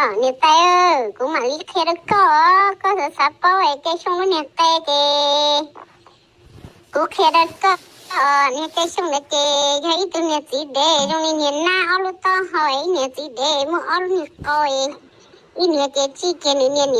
Niam tais, kuv mam li qhia rau koj, koj xav xav paub es Cai Xyooj lub niag qe ces kuv qhia rau koj. Niag Cai Xyooj ntawd ces yog ib tug niag txiv dev zoo li niag nab ob lub taub hau, ib niag txiv dev muaj ob lub niag qau, ib niag ces tsij kiag nws niag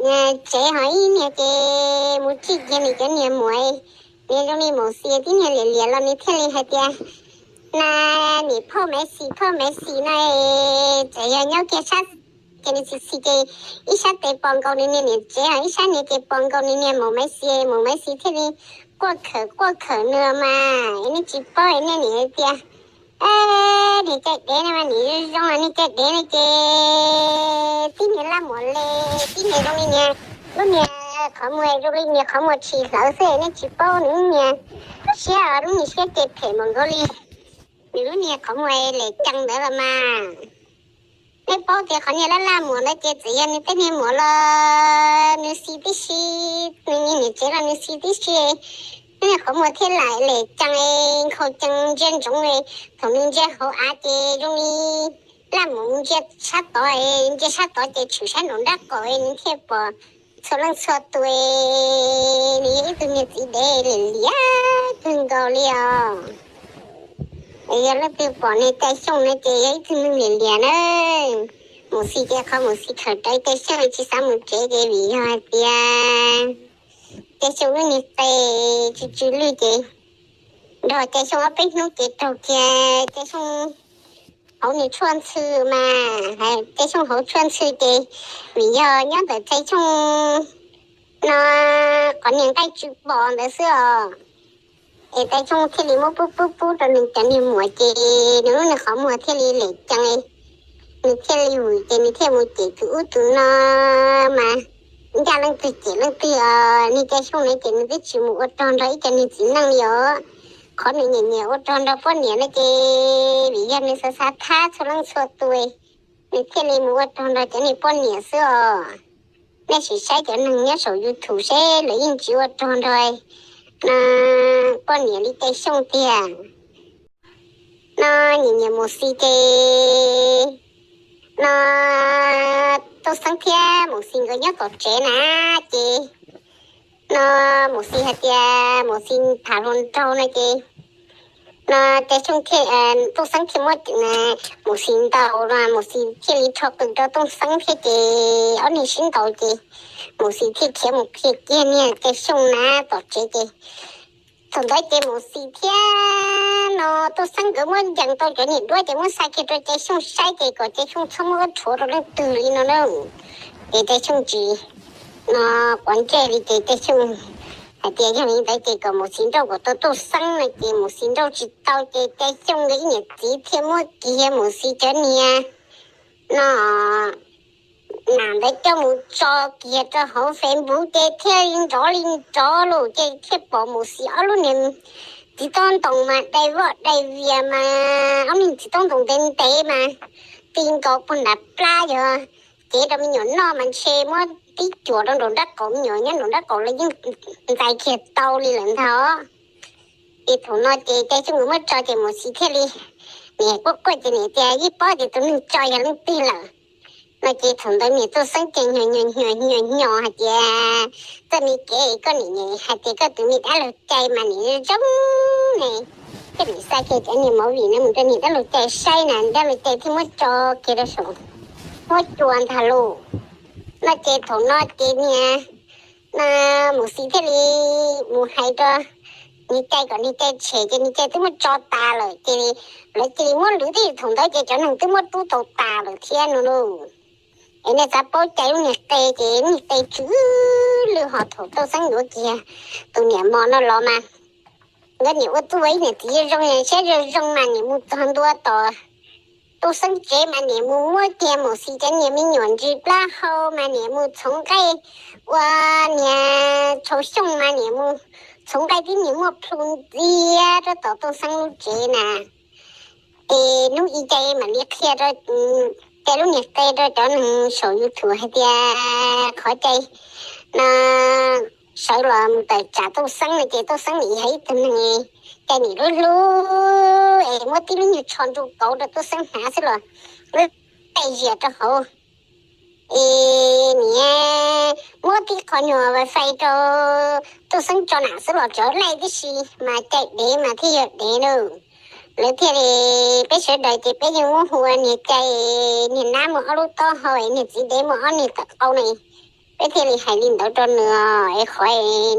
niam tsev, ho ib niag ces mus tsij kiag nws cov niag muam. Niag zoo li Maum Xis tib niag liam liam los nws thiaj li hais tias, na, nim phauj Maiv Xis, phauj Maiv Xis no, txawm yog nyob kiag sab ces nws txi txi ces ib sab tes pos nkaus nws niag niam tsev, ho ib sab niag ces pos nkaus nws niag Maum Maiv Xis, Maum Maiv Xis thiaj li quaj khawm quaj khawm nws mas. Nej tsis paub nej nim hais tias, niag Cai dev no mas nim zoo zoo, niag Cai dev no ces tib niag laj muam li, tib niag zoo li niag lub niag qhov muag zoo li niag qhov muag tshis hlawv xwb, nej tsis paub nws lub niag siab, lub niag siab ces phem mus nkaus li nws lub niag qhov muag lem cees ntawd los mas. Nej paub tias qhov niag laj laj muam ntawd ces txawm yog nws tej niag muam los nws xis tib si, nws niag niam tsev los nws xis tib si, nws niag qhov muag thiaj lam lem cees, nkhaus cees ntsia ntsoov. Thaum nws ntsia hauv av ces zoo li laj muam ntsia sab tod, ntsia sab tod ces tshwm sab nraum nrab qaum nws thiaj pom txhua leej txhua tus. Nws yog ib tug niag txiv dev liam liam kawg nkaus li os. Yog leej twg pom niag Cai Xyooj no ces yog ib tug neeg liam liam na. Maum Xis ces qhov Maum Xis khawm rawv Cai Xyooj tsis xav mus tsev ces vim yog hais tias Cai Xyooj lub niag qe tsw tsw lwj ces nrog Cai Xyooj ob peb hnub ces raug kiag Cai Xyooj hauv niag tshuaj ntxhw mas. Cai Xyooj hauv tshuaj ntxhw ces vim yog nyob ntawm Cai Xyooj no qhov niag nqaij tsw pos ntawd xwb os. Es Cai Xyooj thiaj li muab pub pub pub rau nws cov niag muam ces nws lub niag qhov muag thiaj li lem cees, nws thiaj li vwm ces nws thiaj mus cem tus ub tus no mas ncaj leej twg cem leej twg os. Niag Cai Xyooj no ces nws twb tsis mus ua rog nrog ib co niag txiv neej li os. Qhov nws nyiam nyiam ua rog nrog poj niam no ces vim yog nws xav xav thab txhua leej txhua tus, nws thiaj li mus ua rog nrog cov niag poj niam xwb os. Nej sim saib cov neeg nyob saum YouTube seb lawv yeej tsis ua rog nrog poj niam li Cai Xyooj tiag. No nyiam nyiam Maum Xis ces no Tooj Xeeb thiab Maum Xis nkawd nyob tom tsev na ces no Maum Xis hais tias Maum Xis tham hluas nraug no ces no Cai Xyooj thiaj, Tooj Xeeb thiaj muab Maum Xis ntaus no Maum Xis thiaj li rho qws rau Tooj Xeeb thiab ces ob niag sib ntaus ces Maum Xis thiaj khiav mus qhia kiag niag Cai Xyooj na tom tsev ces thaum ntawd ces Maum Xis thiab no Tooj Xeeb nkawd muab ncees tau cov niag duab ces muab xa kiag rau Cai Xyooj saib ces kom Cai Xyooj txhob muab rhuav rau leej twg li no na. Ces Cai Xyooj tsis no quav ntsej li ces Cai Xyooj hais tias yog li ntawd ces kom Maum Xis nrauj kom tau Tooj Xeeb no ces Maum Xis nrauj tsis tau ces Cai Xyooj nkawd ib niam txiv thiaj muab kiag Maum Xis cov niag no nam ntawd coj mus tso kiag rau hauv Facebook ces thiaj li nrov li nrov lawm ces thiaj pom Maum Xis ob lub niag txiv taub ntoos mas dai voj dai vias mas ob niag txiv taub ntoos ntev ntev mas ti nkaus puag nram plab yog cev rau me nyuam noj mas ntshe muab tib cuam rau nraum nrab qaum, me nyuam nyob nraum nrab qaum los yeej ntxais kiag tau li lawm ntag. Ces thaum no ces Cai Xyooj nkawd muab tso ces Maum Xis thiaj li niam quaj quaj ces niam tias yeej paub tias tus neeg tso yog leej twg lawm no ces thaum ntawd niam Tooj Xeeb ces nyo nyo nyo nyo hais tias koj ni kev koj niam hais tias koj tus me dab laug Cai mas niam zoo ne, koj niam xa kiag cov niag movie no mus rau niag dab laug Cai saib na dab laug Cai thiaj muab tso kiag rau saum huab cua ntag lauj. No ces thaum no ces niag Maum Xis thiaj li mus hais rau niag Cai kom niag Cai tshem ces niag Cai twb muab tso tas lawm ces lawv cia li muab lwv tib thaum ntawd ces cov neeg twb muab rub tau tas lawm thiab no lauj. Es nej xav paub Cai lub niag qe ces niag qe tsw lwj ho thaum Tooj Xeeb yuav kiag tus niam mos no los mas nkawd niam ua tub ua ib niam txiv zoo zoo siab zoo zoo mas niam mus txog ntua tom Tooj Xeeb tsev mas niam mus muab kiag Maum Xis cov niag me nyuam ntsis plab hau mas niam mus txhoov nqaij ua niag tshau xyooj mas niam mus txhoov nqaij tib niag muaj plhu ntxiag rau tom Tooj Xeeb lub tsev na. Es hnub i Cai mam li qhia rau Cai lub niag qe rau cov neeg saum YouTube hais tias qhov Cai no sawv los mus tawm tsam Tooj Xeeb no ces Tooj Xeeb nim yog ib tug neeg Cai nim hlub hlub es muab tib lub nyuag tsho ntsuj kauv rau Tooj Xeeb hnav xwb los lub taij zias rau hauv Es niam muab tib qho nyuag wifi rau Tub Xeeb tso nam xwb los tseem laij tib si, mas cai dev mas thiaj yog dev na. Lawv thiaj li, peb sawv daws ces peb yeej muab hu ua niag cai, niag nab muaj ob lub taub hau, niag txiv dev muaj ob niag tawv qau ne. Peb thiaj li hais li ntawd rau nws, es qhov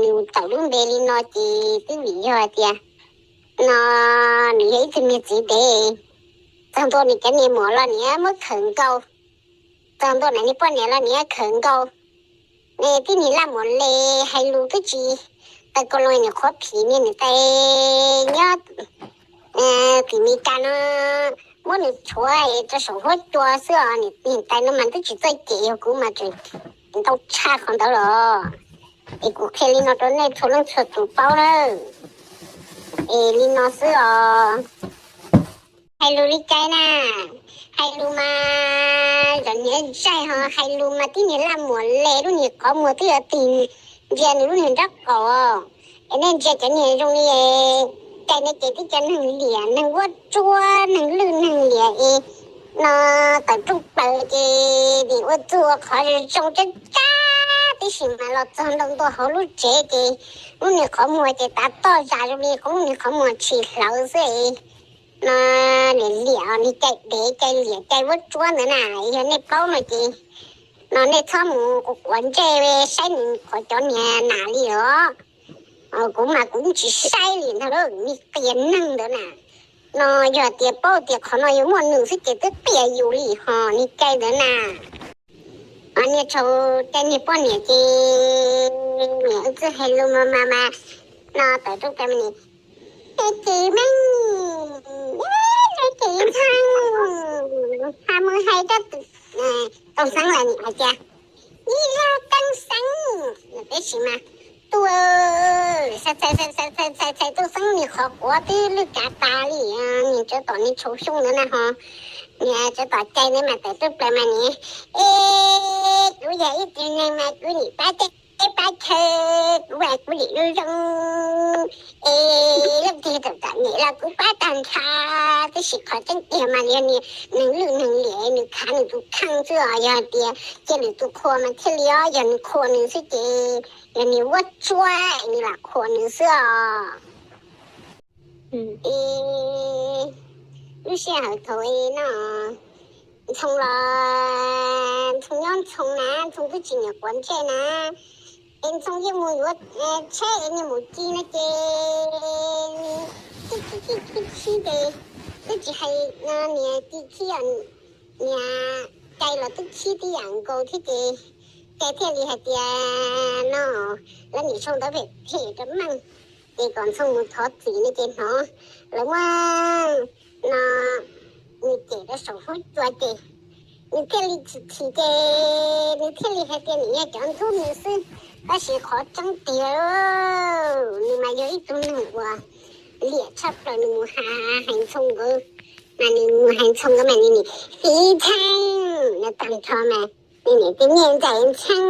nws tawm lub npe li no ces twb vim yog tias no nws yog ib tug niag txiv dev. Txog ntua nws cov niag muam los niam muab khawm nkaus, txog ntua nws niag poj niam los niam khawm nkaus. Tib niag laj muam le, hais lus twb tsis tau, ko loo nws qhuav phim nws tais nyob tim Meskas no, muab nws tshuav rau saum huab cua xwb os. Niam tais no mas twb tsis txawj cem, yog kuv mas tseem ntau tshaj qhov ntawd los. Es kuv qhia li no rau nej txhua leej txhua tus paub lawm. Es li no xwb os. Hais lus li cas na, hais lus mas zam niam zaig ho, hais lus mas tib niag laj muam le, lub niag qhov muag twb yuav tig ntsia nws lub niag nraub qaum. Es nej ntsia cov niag zoo li cai no ces twb cov neeg liam, neeg vuab tsuab, neeg lwj neeg liam es no tawm rooj plaws ces nim ua txuj ua qhov zoo tsab tsab tib si mas los txog ntua hauv lub tsev ces lub niag qhov muag ces tav toj zam zoo li lub niag qhov muag tshis hlawv xwb. No liam liam, niag cai dev cai liam cai vuab tsuab ntawd na, yog nej paub no ces no nej txhob mus quav ntsej saib nws qhov cov niag nas li os. Kuv mas kuv tsis saib li ntag, niag qias neeg ntawd na. No yog tias paub tias qhov no yuav muaj nws xwb ces twb qias yus li ho, niag cai ntawd na. Niag thaum cai niag poj niam ces niam wb txawj hais lus mas mas mas no tawm rooj plaws mas nim, ces meej, ces ntxhee, ha mus hais rau Tooj Xeeb lawm nim hais tias, ib zaj Tooj Xeeb, peb sim mas, tus, txhais Tooj Xeeb niag qhov quav twb lwj kav tas li, niag tsov tom niag tshau xyoob ntawd na ho, niag tsov tom cai ntawd mas tawm rooj plaws mas nim, es kuv yog ib tug neeg mas kuv nim pab teb pab chaw, kuv as kuv lim zoo zoo, es leej twg tawm tom nim los kuv pab tag nrho, tab sis qhov tseeb tiag mas yog niag neeg lwj neeg liam nws khav nws tus kheej xwb os, yog tias cia nws tus qhua mas thiaj li os, yog nws qhua nws xwb ces yog niag vuab tsuab nws lam qhua nws xwb os. Es lub sij hawm thaum no Ntxhoo los Ntxhoo nyob Ntxhoo na, Ntxhoo twb tsis nyiam quav ntsej na, es Ntxhoo yeej mus yuav tsheb es niag mus ci no ces ci ci ci ci ci ces twb tsis hais niag ci khib, niag cai los twb khib tib yam nkaus thiab ces cai thiaj li hais tias no lawv niam sau ntawv phem phem rau Meej, ces kom Ntxhoo mus thov txim no ces hnov lawv muab no nws cem rau saum huab cua ces nws thiaj li chim chim ces nws thiaj li hais tias nws yog cov ntxub nws xwb, tab sis qhov tseeb tiag nws mas yog ib tug neeg uas liam tshaj plaws, nws mus hais Ntxhoo nkawd, mas nws mus hais Ntxhoo nkawd mas nws nim, Txiv Ntxhee, nws tag nrho mas nws nim tias Nyiaj Ntxaim Ntxhee.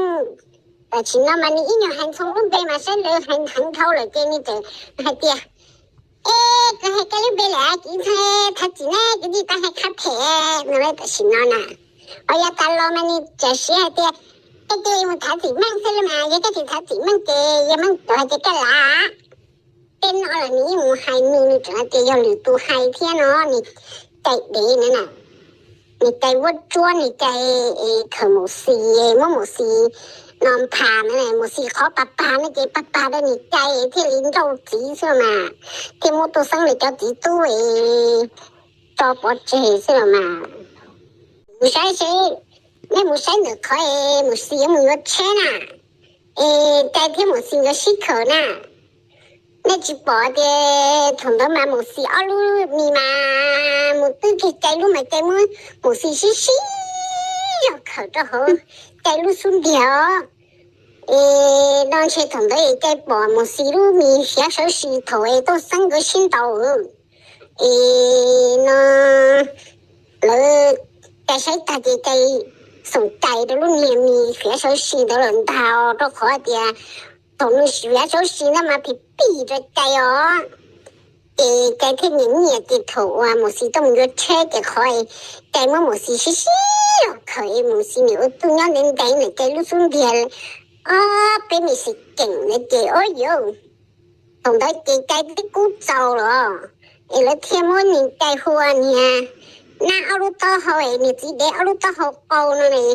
Tam sim no mas nws ib nyuag hais Ntxhoo lub npe mas saib lawv hais heev dhau lawm ces nws tseem hais tias, Es koj hais koj lub npe lawm Txiv Ntxhee, thov txim na, kuv tsis tau hais qhov phem no lawm tam sim no na. Os, yav tas los mas nws txawm siv hais tias, Koj cia li mus thov txim Meej xwb los mas, yog koj tsis thov txim Meej ces yog Meej tus hais tias koj lav. Tej no los nws yeej mus hais nws, nws tseem hais tias yog lwm tus hais thiab no, nws cai dev na na. Nws cai vuab tsuab, nws cai khaws Mus Xis, muab Mus Xis no nphas na, Mus Xis qhov pag pag no ces pag pag rau nws cai thiaj li nrauj txiv xwb mas, thiaj muab Tooj Xeeb lawv cov txiv tub tso pov tseg xwb los mas. Mus saib seb, nej mus saib ntawm qhov Mus Xis yuav mus yuav tsheb na, es cai thiab Mus Xis nkawd sib khawm na. Nej tsis pom tias thaum ntawd mas Mus Xis ob lub mis mas mus twb kiag cai lub mas cai muab Mus Xis sib sib zog khawm rau hauv cai lub xub ntiag os. Es no ntshe thaum ntawd es cai pom Mus Xis lub mis fiav sawv si thaum es Tooj Xeeb nkawd sib ntaus. Es no lawv cai saib tag ces cai xoom cai rau lub niag mis fiav sawv si ntawd lawm ntag, rau qhov tias thaum nws fiav sawv si ntawd mas phim pim rau cai os. Ces Cai thiaj nyiam nyiam ces thaum uas Mus Xis tuaj mus yuav tsheb ces qhov es Cai muab Mus Xis siv siv los khawm es Mus Xis niam ua txuj nyob ntev ntev ntawm Cai lub xub ntiag ob peb mi si keem ntawd ces ua yuav thaum ntawd ces Cai twb kub txaus los es lawv thiaj muab niag Cai hu ua niag nab ob lub taub hau es niag txiv dev ob lub taub hau qau no ne.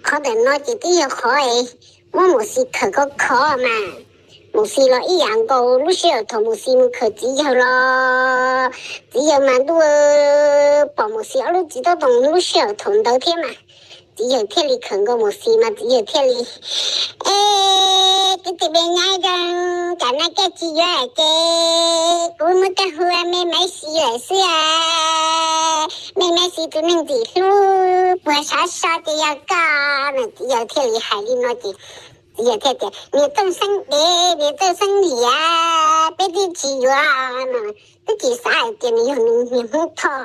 Qhov ntawm no ces twb yog qhov es muab Mus Xis khawm khov khov mas Mus Xis los ib yam nkaus lub sij hawm thaum Mus Xis mus khawm txiv yawg los txiv yawg mas ntuj pom Mus Xis ob lub txiv taub toos lub sij hawm thaum ntawd thiab mas txiv yawg thiaj li khawm nkaus Mus Xis mas txiv yawg thiaj li, Es kwv tij me nyab zoo, cas nab koj tsis yuav ces kuv muab koj hu ua me Maiv Xis lawm xwb. Me Maiv Xis tus neeg ntxim hlub puag sav so ces yog koj no. Txiv yawg thiaj li hais li no ces txiv yawg thiaj tias, Niag Tooj Xeeb dev, niag Tooj Xeeb liam, peb twb tsis yuav no. Twb tsis xav hais tias nws yog niag Hmoob Thoj.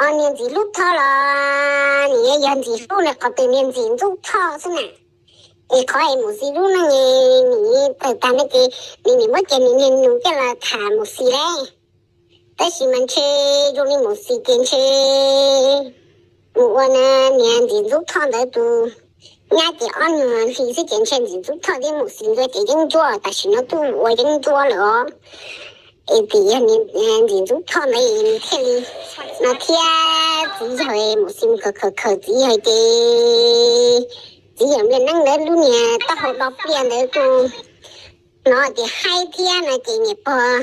Os, niag Ntxim Hlub Thoj los nws yog Ntxim Hlub no, qhov twg niag Ntxim Ntxub Thoj xwb na. Es qhov es Mus Xis lub neej nws tawg tag no ces nws nim muab kiag nws niag nus coj los tham Mus Xis lauj. Tab sis mas ntshe zoo li Mus Xis ces ntshe mus ua niag Ntxim Ntxub Thoj ntawd tus nyab ces ob nyuag hli xwb ces ntshe Ntxim Ntxub Thoj thiab Mus Xis nkawd ces yeeb ncuab, tam sim no twb ua yeeb ncuab lawm os. Es tim yog Ntxim Ntxub Thoj ntawd nws thiaj li no thiab txiv yawg Mus Xis mus khawm khawm khawm txiv yawg ces txiv yawg nplej neeb ntawd lub niag taub hau do pliaj ntawd kuj hnov tias haib thiab no ces niam pog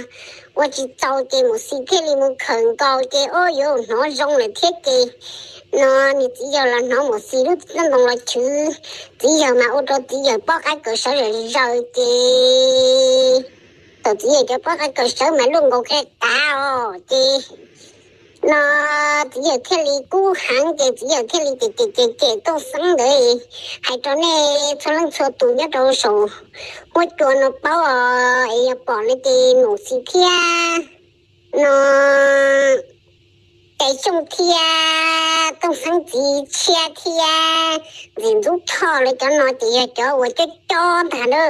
ua tsis txaus ces Mus Xis thiaj li mus khawm nkaus ces ua yuav hnov zoo lawm thiab ces no niag txiv yawg los hnov Mus Xis lub txiv ntoo los chwv, txiv yawg mas ua rau txiv yawg pob qab kaws sawv zaws zaws ces thaum txiv yawg cov pob qab kaws sawv mas luaj nkaus qe qav os ces no txiv yawg thiaj li kub heev ces txiv yawg thiaj li cem cem cem cem Tooj Xeeb ntawd, Hais rau nej txhua leej txhua tus nyob rau saum huab cua no paub os, es yog pom no ces Mus Xis thiab no Cai Xyooj thiab Tooj Xeeb txiv tshiab thiab Ntxim Ntxub Thoj lawv cov no ces yog cov uas cob cob ntag na.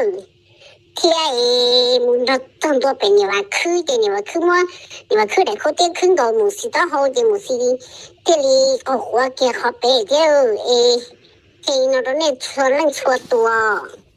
Thiab es mus nrog txog ntua pem niam Vam Khwb ces niam Vam Khwb muab niam Vam Khwb daim khaub tiab khwb nkaus Mus Xis taub hau ces Mus Xis thiaj li qaug quav kiag qhov pem thiab es, ces no rau nej txhua leej txhua tus.